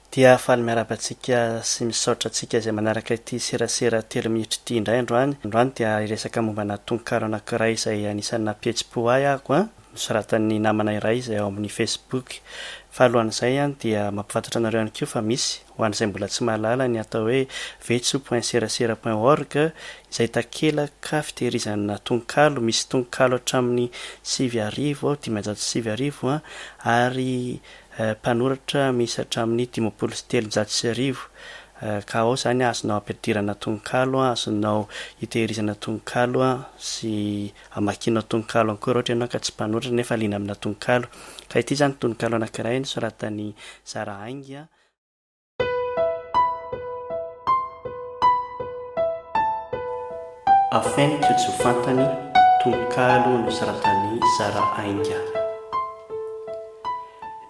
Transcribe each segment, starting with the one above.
Dia faly miarahaba antsika sy misaotra antsika izay manaraka ity serasera telo minitra ity indray androany. Androany dia hiresaka mombana tononkalo anankiray izay anisan'ny nampihetsi-po ahy aho an, nosoratan'ny namana iray izay ao amin'ny Facebook. Fa alohan'izay an dia mampifantatra anareo ihany koa fa misy, ho an'izay mbola tsy mahalala ny atao hoe vetso point serasera point org izay takelaka fitehirizana tononkalo, misy tononkalo hatramin'ny 1009 ao, 1509 an, ary Mpanoratra miisa hatramin'ny 1350 ka ao izany azonao ampidirana tononkalo, azonao itehirizana tononkalo sy amakianao tononkalo ihany koa raha ohatra ianao ka tsy mpanoratra nefa liana amina tononkalo. Ka ity izany tononkalo anankiray nosoratan'i Zara Ainga. Afeniko tsy ho fantany, tononkalo nosoratan'i Zara Ainga.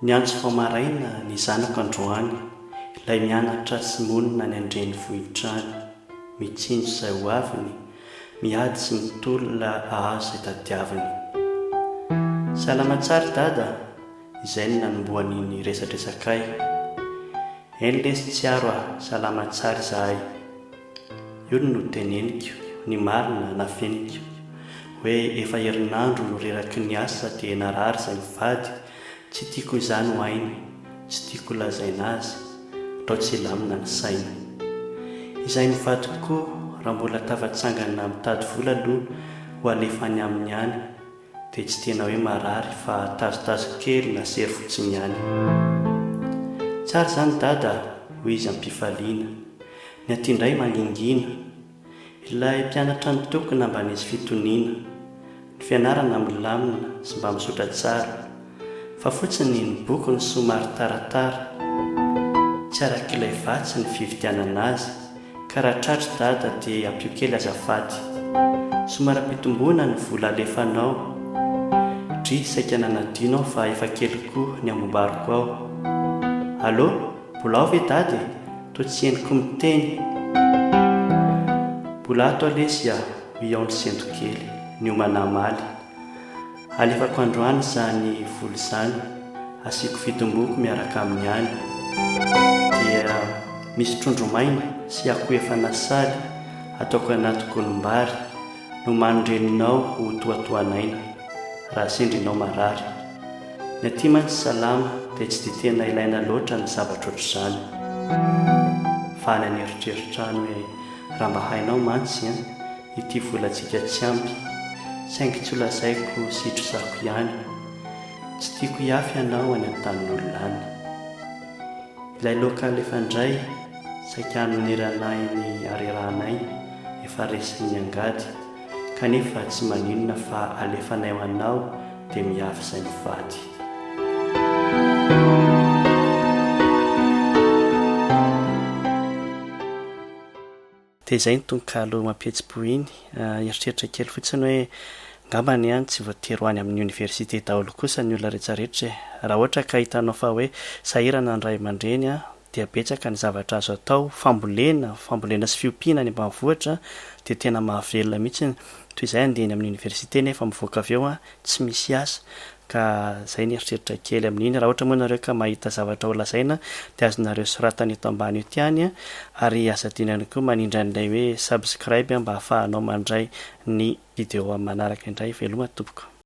Niantso vao maraina ny zanako androany, ilay mianatra sy monina any an-drenivohitra any, mitsinjo izay ho aviny, miady sy mitolona ahazo izay tadiaviny. Salama tsara Dada? Izay no nanombohany ny resadresakay. Eny lesy Tsiaro a, salama tsara izahay. Io no noteneniko, ny marina nafeniko. Hoe efa herinandro no reraky ny asa dia narary izay mivady, tsy tiako izany ho hainy, tsy tiako lazaina azy, ndrao tsy hilamina ny sainy. Izahay mivady koa raha mbola tafatsangana mitady vola aloha ho alefa any aminy any, dia tsy tena hoe marary fa tazotazo kely na sery fotsiny ihany. Tsara izany Dada a! hoy izy am-pifaliana. Ny aty indray mangingina. Ilay mpianatra nitokona mba nisy fitoniana. Ny fianarana milamina sy mba mizotra tsara. Fa fotsiny ny bokiny somary taratara. Tsy arak'ilay vatsy ny fividianana azy ka raha tratry dada dia ampio kely azafady. Somary ampitomboina ny vola alefanao. Dry saika nanadino aho fa efa kely koa ny ambombariko ao. Allô, mbola ao ve dada e? Toa tsy henoko miteny. Mbola ato aho lesy a, hoy aho nisento kely, niomana hamaly. Alefako androany izany vola izany, asiako fitomboako miaraka aminy any. Dia misy trondro maina sy akoho efa nasaly ataoko anaty gonim-bary, nomanin-dreninao ho tohatohan'aina, raha sendra ianao marary. Ny aty mantsy salama dia tsy dia tena ilaina loatra ny zavatra ohatr'izany. Fa any an'eritreritra any hoe raha mba hainao mantsy an! Ity volantsika tsy ampy, saingy tsy ho lazaiko sy hitrosako ihany. Tsy tiako hihafy ianao any an-tanin'olona any. Ilay loaka alefa indray, saika hanonerana ahy ny harerahanay efa resin'ny angady, kanefa tsy maninona fa alefanay ho anao dia mihafy izay mivady. Dia izay ny tononkalo mampihetsi-po iny. Eritreritra kely fotsiny hoe ngambany an tsy voatery ho any amin'ny oniversite daholo kosa ny olona rehetrarehetra e. Raha ohatra ka hitanao fa hoe sahirana ny ray aman-dreny an, dia betsaka ny zavatra azo atao, fambolena, fambolena sy fiompiana any ambanivohitra dia tena mahavelona mihitsy toy izay handeha eny amin'ny oniversite nefa mivoaka avy eo an tsy misy asa Ka zay ny eritreritra kely amin'iny. Raha ohatra moa nareo ka mahita zavatra ho lazaina dia azonareo soratana eto ambany eto ihany ary aza adino ihany koa manindry an'ilay hoe subscribe mba ahafahanao mandray ny video amin'ny manaraka indray. Veloma tompoko.